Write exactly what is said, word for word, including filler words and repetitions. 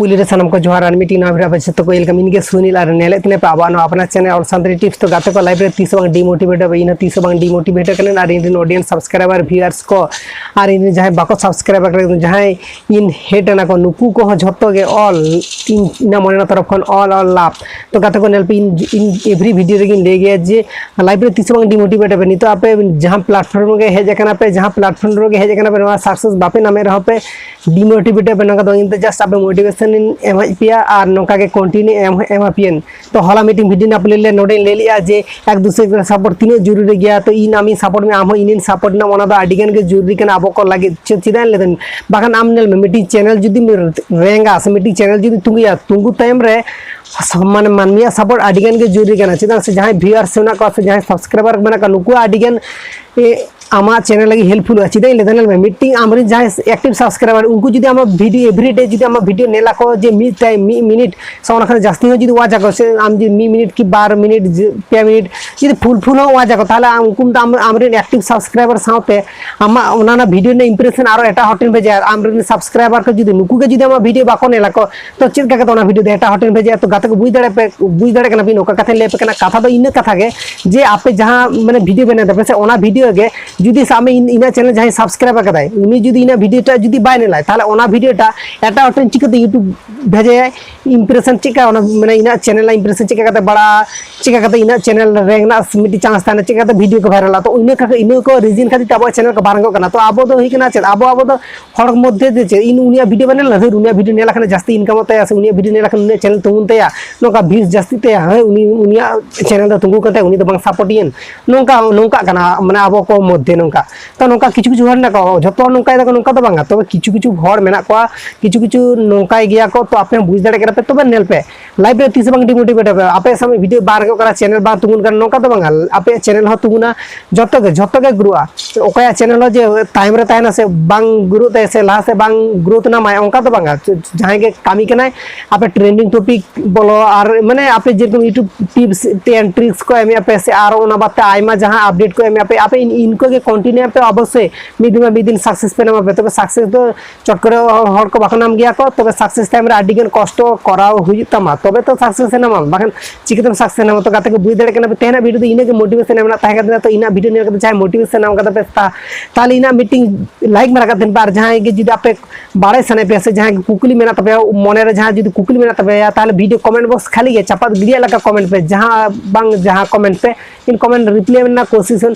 ᱯᱩᱭᱞᱩ ᱨᱮ ᱥᱟᱱᱟᱢ ᱠᱚ ᱡᱚᱦᱟᱨ ᱟᱨ ᱢᱤᱫᱴᱤᱡ ᱱᱟᱣᱟ video ᱟᱯᱮ ᱡᱚᱛᱚ ᱠᱚ welcome᱾ ᱤᱧ ᱜᱮ ᱥᱩᱱᱤᱞ ᱟᱨ ᱧᱮᱞᱮᱫ ᱛᱟᱦᱮᱱ ᱯᱮ ᱟᱵᱚᱣᱟᱜ ᱱᱚᱣᱟ ᱟᱯᱱᱟᱨ channel ᱚᱞ ᱥᱟᱱᱛᱟᱲᱤ tips᱾ ᱛᱚ ᱜᱟᱛᱮ ᱠᱚ, life ᱨᱮ ᱛᱤᱥ ᱦᱚᱸ ᱵᱟᱝ demotivate ᱟᱵᱚ, ᱤᱧ ᱦᱚᱸ ᱛᱤᱥ ᱦᱚᱸ ᱵᱟᱝ demotivate ᱟᱠᱟᱱᱟ᱾ ᱟᱨ ᱤᱧ ᱨᱮᱱ audience, subscriber, viewers ᱠᱚ ᱟᱨ ᱤᱧ ᱨᱮᱱ ᱡᱟᱦᱟᱸᱭ ᱵᱟᱠᱚ subscribe ᱟᱠᱟᱫᱟ, ᱡᱟᱦᱟᱸᱭ ᱤᱧ hate ᱟᱱᱟ ᱠᱚ, ᱱᱩᱠᱩ ᱠᱚᱦᱚᱸ ᱡᱷᱚᱛᱚ ᱜᱮ all ᱤᱧ ᱤᱧᱟᱹᱜ ᱢᱚᱱᱮ ᱨᱮᱱᱟᱜ ᱛᱚᱨᱚᱯ ᱠᱷᱚᱱ all all love᱾ ᱛᱚ ᱜᱟᱛᱮ ᱠᱚ, ᱧᱮᱞ ᱯᱮ, ᱤᱧ ᱤᱧ every video ᱨᱮᱜᱮᱧ ᱞᱟᱹᱭ ᱜᱮᱭᱟ ᱡᱮ life ᱨᱮ ᱛᱤᱥ ᱦᱚᱸ ᱵᱟᱝ demotivate ᱟᱯᱮ᱾ ᱱᱤᱛᱚᱜ ᱟᱯᱮ ᱡᱟᱦᱟᱸ platform ᱨᱮ ᱦᱮᱡ ᱟᱠᱟᱱᱟ ᱯᱮ, ᱡᱟᱦᱟᱸ platform ᱨᱮᱜᱮ ᱦᱮᱡ ᱟᱠᱟᱱᱟ ᱯᱮ, ᱱᱚᱣᱟ success ᱵᱟᱯᱮ ᱧᱟᱢᱮᱫ ᱨᱮᱦᱚᱸ ᱯᱮ demotivate ᱟᱯᱮ, ᱱᱚᱣᱟ ᱫᱚ ᱤᱧ ᱫᱚ just ᱟᱯᱮ motivation ᱤᱧ ᱮᱢᱟᱫ ᱯᱮᱭᱟ ᱟᱨ ᱱᱚᱝᱠᱟ ᱜᱮ continue ᱮᱢ ᱮᱢᱟ ᱯᱮᱭᱟᱹᱧ᱾ ᱛᱚ ᱦᱚᱞᱟ ᱢᱤᱫᱴᱤᱡ video ᱨᱮᱱᱟᱜ playlist ᱱᱚᱰᱮᱧ ᱞᱟᱹᱭ ᱞᱮᱜᱼᱟ ᱡᱮ ᱮᱠ ᱫᱩᱥᱨᱮ ᱠᱚ support ᱛᱤᱱᱟᱹᱜ ᱡᱚᱨᱩᱨᱤ ᱜᱮᱭᱟ᱾ ᱛᱚ ᱤᱧ ᱟᱢᱤᱧ support ᱢᱮ, ᱟᱢ ᱦᱚᱸ ᱤᱧᱤᱧ support ᱢᱮ, ᱚᱱᱟ ᱫᱚ ᱟᱹᱰᱤ ᱜᱟᱱ ᱜᱮ ᱡᱚᱨᱩᱨᱤ ᱠᱟᱱᱟ ᱟᱵᱚ ᱠᱚ ᱞᱟᱹᱜᱤᱫ᱾ ᱪᱮᱫ, ᱪᱮᱫᱟᱜ ᱤᱧ ᱞᱟᱹᱭ ᱫᱟ? ᱵᱟᱠᱷᱟᱱ ᱟᱢ ᱧᱮᱞ ᱢᱮ, ᱢᱤᱫᱴᱤᱡ channel ᱡᱩᱫᱤᱢ ᱨᱮᱝᱜᱟ ᱥᱮ ᱢᱤᱫᱴᱤᱡ channel ᱡᱩᱫᱤ ᱛᱤᱸᱜᱩᱭᱟ, ᱛᱤᱸᱜᱩ ᱛᱟᱭᱚᱢ ᱨᱮ ᱥᱚᱢ-, ᱢᱟᱱᱮ ᱢᱟᱹᱱᱢᱤᱭᱟᱜ support ᱟᱹᱰᱤ ᱜᱟᱱ ᱜᱮ ᱡᱚᱨᱩᱨᱤ ᱠᱟᱱᱟ᱾ ᱪᱮᱫᱟᱜ ᱥᱮ ᱡᱟᱦᱟᱸᱭ viewers ᱢᱮᱱᱟᱜ ᱠᱚᱣᱟ ᱥᱮ ᱡᱟᱦᱟᱸᱭ subscriber ᱢᱮᱱᱟᱜ ᱠᱚᱣᱟ, ᱱᱩᱠᱩᱣᱟᱜ ᱟᱹᱰᱤ ᱜᱟᱱ, ᱮ, ᱟᱢᱟᱜ channel ᱞᱟᱹᱜᱤᱫ helpful ᱚᱜᱼᱟ᱾ ᱪᱮᱫᱟᱜ ᱤᱧ ᱞᱟᱹᱭ ᱫᱟ? ᱧᱮᱞ ᱢᱮ, ᱢᱤᱫᱴᱤᱡ ᱟᱢᱨᱮᱱ ᱡᱟᱦᱟᱸᱭ active subscriber, ᱩᱱᱠᱩ ᱡᱩᱫᱤ ᱟᱢᱟᱜ video everyday ᱡᱩᱫᱤ ᱟᱢᱟᱜ video ᱧᱮᱞ ᱟᱠᱚ ᱡᱮ ᱢᱤᱫ time ᱢᱤᱫ minute ᱥᱮ ᱚᱱᱟ ᱠᱷᱚᱱ ᱡᱟᱹᱥᱛᱤ ᱦᱚᱸ ᱡᱩᱫᱤ watch ᱟᱠᱚ, ᱥᱮ ᱟᱢ ᱡᱩᱫᱤ ᱢᱤᱫ minute ᱠᱤ ᱵᱟᱨ minute, ᱡᱮ ᱯᱮ minute ᱡᱩᱫᱤ full full ᱦᱚᱸ watch ᱟᱠᱚ, ᱛᱟᱦᱚᱞᱮ ᱟᱢ ᱩᱱᱠᱩ ᱫᱚ ᱟᱢ, ᱟᱢᱨᱮᱱ active subscriber ᱥᱟᱶᱛᱮ ᱟᱢᱟᱜ ᱚᱱᱟ ᱨᱮᱱᱟᱜ video ᱨᱮᱱᱟᱜ impression ᱟᱨᱚ ᱮᱴᱟᱜ ᱦᱚᱲ ᱴᱷᱮᱱ ᱵᱷᱮᱡᱟᱭᱟ᱾ ᱟᱢᱨᱮᱱ subscriber ᱠᱚ ᱡᱩᱫᱤ ᱱᱩᱠᱩ ᱜᱮ ᱡᱩᱫᱤ ᱟᱢᱟᱜ video ᱵᱟᱠᱚ ᱧᱮᱞ ᱟᱠᱚ, ᱛᱚ ᱪᱮᱫ ᱞᱮᱠᱟ ᱠᱟᱛᱮ ᱚᱱᱟ video ᱫᱚ ᱮᱴᱟᱜ ᱦᱚᱲ ᱴᱷᱮᱱ ᱵᱷᱮᱡᱟᱭᱟ? ᱛᱚ ᱜᱟᱛᱮ ᱠᱚ, ᱵᱩᱡᱽ ᱫᱟᱲᱮᱭᱟᱜ ᱯᱮ, ᱵᱩᱡᱽ ᱫᱟᱲᱮᱭᱟᱜ ᱠᱟᱱᱟ ᱯᱮ, ᱚᱠᱟ ᱠᱟᱛᱷᱟᱧ ᱞᱟᱹᱭ ᱟᱯᱮ ᱠᱟᱱᱟ᱾ ᱠᱟᱛᱷᱟ ᱫᱚ ᱤᱱᱟᱹ ᱠᱟᱛᱷᱟ ᱜᱮ, ᱡᱮ ᱟᱯᱮ ᱡᱟᱦᱟᱸ ᱢᱟᱱᱮ video ᱵᱮᱱᱟᱣ ᱫᱟᱯᱮ ᱥᱮ, ᱚᱱᱟ video ᱜᱮ ᱡᱩᱫᱤ ᱥᱟᱵ ᱢᱮ ᱤᱧ, ᱤᱧᱟᱹᱜ channel ᱡᱟᱦᱟᱸᱭ subscribe ᱟᱠᱟᱫᱟᱭ, ᱩᱱᱤ ᱡᱩᱫᱤ ᱤᱧᱟᱹᱜ video ᱴᱟᱜ ᱡᱩᱫᱤ ᱵᱟᱭ ᱧᱮᱞᱟᱭ, ᱛᱟᱦᱚᱞᱮ ᱚᱱᱟ video ᱴᱟᱜ ᱮᱴᱟᱜ ᱦᱚᱲ ᱴᱷᱮᱱ ᱪᱤᱠᱟᱹᱛᱮ YouTube ᱵᱷᱮᱡᱟᱭᱟᱭ? Impression ᱪᱮᱫ ᱞᱮᱠᱟ, ᱚᱱᱟ ᱢᱟᱱᱮ ᱤᱧᱟᱹᱜ channel ᱨᱮᱱᱟᱜ impression ᱪᱮᱫ ᱞᱮᱠᱟ ᱠᱟᱛᱮ ᱵᱟᱲᱟᱜᱼᱟ, ᱪᱮᱫ ᱞᱮᱠᱟ ᱠᱟᱛᱮ ᱤᱧᱟᱹᱜ channel rank ᱨᱮᱱᱟᱜ ᱢᱤᱫᱴᱤᱡ chance ᱛᱟᱦᱮᱱᱟ, ᱪᱮᱫ ᱞᱮᱠᱟ ᱠᱟᱛᱮ video ᱠᱚ viral ᱟ? ᱛᱚ ᱤᱱᱟᱹ ᱠᱷᱟᱹᱛᱤᱨ, ᱤᱱᱟᱹ ᱠᱚ reason ᱠᱷᱟᱹᱛᱤᱨ ᱛᱮ ᱟᱵᱚᱣᱟᱜ channel ᱠᱚ ᱵᱟᱝ ᱨᱟᱠᱟᱵ ᱠᱟᱱᱟ᱾ ᱛᱚ ᱟᱵᱚ ᱫᱚ ᱦᱩᱭᱩᱜ ᱠᱟᱱᱟ ᱪᱮᱫ, ᱟᱵᱚ, ᱟᱵᱚ ᱫᱚ ᱦᱚᱲ ᱢᱚᱫᱽᱫᱷᱮ ᱫᱚ ᱪᱮᱫ, ᱤᱧ ᱩᱱᱤᱭᱟᱜ video ᱵᱟᱭ ᱧᱮᱞᱟ, ᱫᱷᱩᱨ, ᱩᱱᱤᱭᱟᱜ video ᱧᱮᱞ ᱞᱮᱠᱷᱟᱱ ᱡᱟᱹᱥᱛᱤ income ᱚᱜ ᱛᱟᱭᱟ, ᱥᱮ ᱩᱱᱤᱭᱟᱜ video ᱧᱮᱞ ᱞᱮᱠᱷᱟᱱ ᱩᱱᱤᱭᱟᱜ channel ᱛᱤᱸᱜᱩᱱ ᱛᱟᱭᱟ, ᱱᱚᱝᱠᱟ views ᱡᱟᱹᱥᱛᱤᱜ ᱛᱟᱭᱟ, ᱦᱮᱸ, ᱩᱱᱤ, ᱩᱱᱤᱭᱟᱜ channel ᱫᱚ ᱛᱤᱸᱜᱩ ᱠᱟᱱ ᱛᱟᱭᱟ, ᱩᱱᱤ ᱫᱚ ᱵᱟᱝ support ᱤᱭᱟᱹᱧ, ᱱᱚᱝᱠᱟ, ᱱᱚᱝᱠᱟᱜ ᱠᱟᱱᱟ ᱢᱟᱱᱮ ᱟᱵᱚ ᱠᱚ ᱢᱚᱫᱽᱫᱷᱮ ᱱᱚᱝᱠᱟ᱾ ᱛᱚ ᱱᱚᱝᱠᱟ ᱠᱤᱪᱷᱩ ᱠᱤᱪᱷᱩ ᱦᱚᱲ ᱢᱮᱱᱟᱜ ᱠᱚᱣᱟ, ᱡᱷᱚᱛᱚ ᱦᱚᱲ ᱱᱚᱝᱠᱟᱭ ᱫᱟᱠᱚ, ᱱᱚᱝᱠᱟ ᱫᱚ ᱵᱟᱝᱟ, ᱛᱚᱵᱮ ᱠᱤᱪᱷᱩ ᱠᱤᱪᱷᱩ ᱦᱚᱲ ᱢᱮᱱᱟᱜ ᱠᱚᱣᱟ, ᱠᱤᱪᱷᱩ ᱠᱤᱪᱷᱩ ᱱᱚᱝᱠᱟᱭ ᱜᱮᱭᱟ ᱠᱚ᱾ ᱛᱚ ᱟᱯᱮ ᱦᱚᱸ ᱵᱩᱡᱽ ᱫᱟᱲᱮᱭᱟᱜ ᱠᱟᱱᱟ ᱯᱮ, ᱛᱚᱵᱮ ᱧᱮᱞ ᱯᱮ, life ᱨᱮ ᱛᱤᱥ ᱦᱚᱸ ᱵᱟᱝ demotivate ᱟᱯᱮ᱾ ᱟᱯᱮ ᱥᱟᱢᱟᱝ video ᱵᱟᱝ ᱨᱟᱠᱟᱵ ᱠᱟᱱᱟ, channel ᱵᱟᱝ ᱛᱤᱸᱜᱩᱱ ᱠᱟᱱᱟ, ᱱᱚᱝᱠᱟ ᱫᱚ ᱵᱟᱝᱟ, ᱟᱯᱮᱭᱟᱜ channel ᱦᱚᱸ ᱛᱤᱸᱜᱩᱱᱟ, ᱡᱚᱛᱚ ᱜᱮ, ᱡᱚᱛᱚ ᱜᱮ ᱜᱨᱳᱜᱼᱟ᱾ ᱚᱠᱚᱭᱟᱜ channel ᱦᱚᱸ ᱡᱮ time ᱨᱮ ᱛᱟᱦᱮᱱᱟ ᱥᱮ ᱵᱟᱝ ᱜᱨᱳᱜ ᱛᱟᱭᱟ ᱥᱮ ᱞᱟᱦᱟ ᱥᱮᱫ ᱵᱟᱝ ᱜᱨᱳᱛᱷ ᱱᱟᱢᱟᱭ, ᱚᱱᱠᱟ ᱫᱚ ᱵᱟᱝᱟ᱾ ᱡᱟᱦᱟᱸᱭ ᱜᱮ ᱠᱟᱹᱢᱤ ᱠᱟᱱᱟᱭ, ᱟᱯᱮ trending topic ᱵᱚᱞᱚ ᱟᱨ ᱢᱟᱱᱮ ᱟᱯᱮ ᱡᱮᱨᱚᱠᱚᱢ YouTube tips and tricks ᱠᱚ ᱮᱢᱮᱜᱼᱟ ᱯᱮ ᱥᱮ ᱟᱨ ᱚᱱᱟ ᱵᱟᱫ ᱛᱮ ᱟᱭᱢᱟ ᱡᱟᱦᱟᱸ update ᱠᱚ ᱮᱢᱮᱜᱼᱟ ᱯᱮ, ᱟᱯᱮ ᱤᱱ-, ᱤᱱᱠᱟᱹ ᱜᱮ continue ᱟᱯᱮ, ᱚᱵᱚᱥᱥᱳᱭ ᱢᱤᱫ ᱫᱤᱱ ᱵᱟ ᱢᱤᱫ ᱫᱤᱱ success ᱯᱮ ᱧᱟᱢᱟ ᱯᱮ᱾ ᱛᱚᱵᱮ success ᱫᱚ ᱪᱚᱴ ᱠᱚᱨᱮ ᱦᱚᱲ ᱠᱚ ᱵᱟᱠᱚ ᱧᱟᱢ ᱜᱮᱭᱟ ᱠᱚ᱾ ᱛᱚᱵᱮ success ᱛᱟᱭᱚᱢ ᱨᱮ ᱟᱹᱰᱤ ᱜᱟᱱ ᱠᱚᱥᱴᱚ ᱠᱚᱨᱟᱣ ᱦᱩᱭᱩᱜ ᱛᱟᱢᱟ, ᱛᱚᱵᱮ ᱛᱚ success ᱮ ᱧᱟᱢᱟ, ᱵᱟᱠᱷᱟᱱ ᱪᱤᱠᱟᱹᱛᱮᱢ success ᱧᱟᱢᱟ? ᱛᱚ ᱜᱟᱛᱮ ᱠᱚ, ᱵᱩᱡᱽ ᱫᱟᱲᱮᱭᱟᱜ ᱠᱟᱱᱟ ᱯᱮ, ᱛᱮᱦᱮᱧᱟᱜ video ᱫᱚ ᱤᱱᱟᱹᱜ ᱜᱮ motivation ᱮᱢ ᱨᱮᱱᱟᱜ ᱛᱟᱦᱮᱸ ᱠᱟᱱ ᱛᱟᱦᱮᱱᱟ᱾ ᱛᱚ ᱤᱧᱟᱹᱜ video ᱧᱮᱞ ᱠᱟᱛᱮ ᱡᱟᱦᱟᱸᱭ motivation ᱧᱟᱢ ᱠᱟᱫᱟ ᱯᱮ, ᱛᱟ-, ᱛᱟᱦᱚᱞᱮ ᱤᱧᱟᱹᱜ ᱢᱤᱫᱴᱤᱝ like ᱢᱟᱨᱟ ᱠᱟᱜ ᱛᱟᱦᱮᱱ ᱯᱮ᱾ ᱟᱨ ᱡᱟᱦᱟᱸᱭ ᱜᱮ ᱡᱩᱫᱤ ᱟᱯᱮ ᱵᱟᱲᱟᱭ ᱥᱟᱱᱟᱭᱮᱫ ᱯᱮᱭᱟ ᱥᱮ ᱡᱟᱦᱟᱸᱭ ᱜᱮ ᱠᱩᱠᱞᱤ ᱢᱮᱱᱟᱜ ᱛᱟᱯᱮᱭᱟ, ᱢᱚᱱᱮ ᱨᱮ ᱡᱟᱦᱟᱸ ᱡᱩᱫᱤ ᱠᱩᱠᱞᱤ ᱢᱮᱱᱟᱜ ᱛᱟᱯᱮᱭᱟ, ᱛᱟᱦᱚᱞᱮ video comment box ᱠᱷᱟᱹᱞᱤ ᱜᱮ ᱪᱟᱯᱟᱫ ᱜᱤᱰᱤᱭᱟᱜ ᱞᱮᱠᱟ comment ᱯᱮ, ᱡᱟᱦᱟᱸ ᱵᱟᱝ ᱡᱟᱦᱟᱸ comment ᱯᱮ, ᱤᱧ comment reply ᱨᱮᱱᱟᱜ ᱠᱳᱥᱤᱥ ᱦᱚᱸ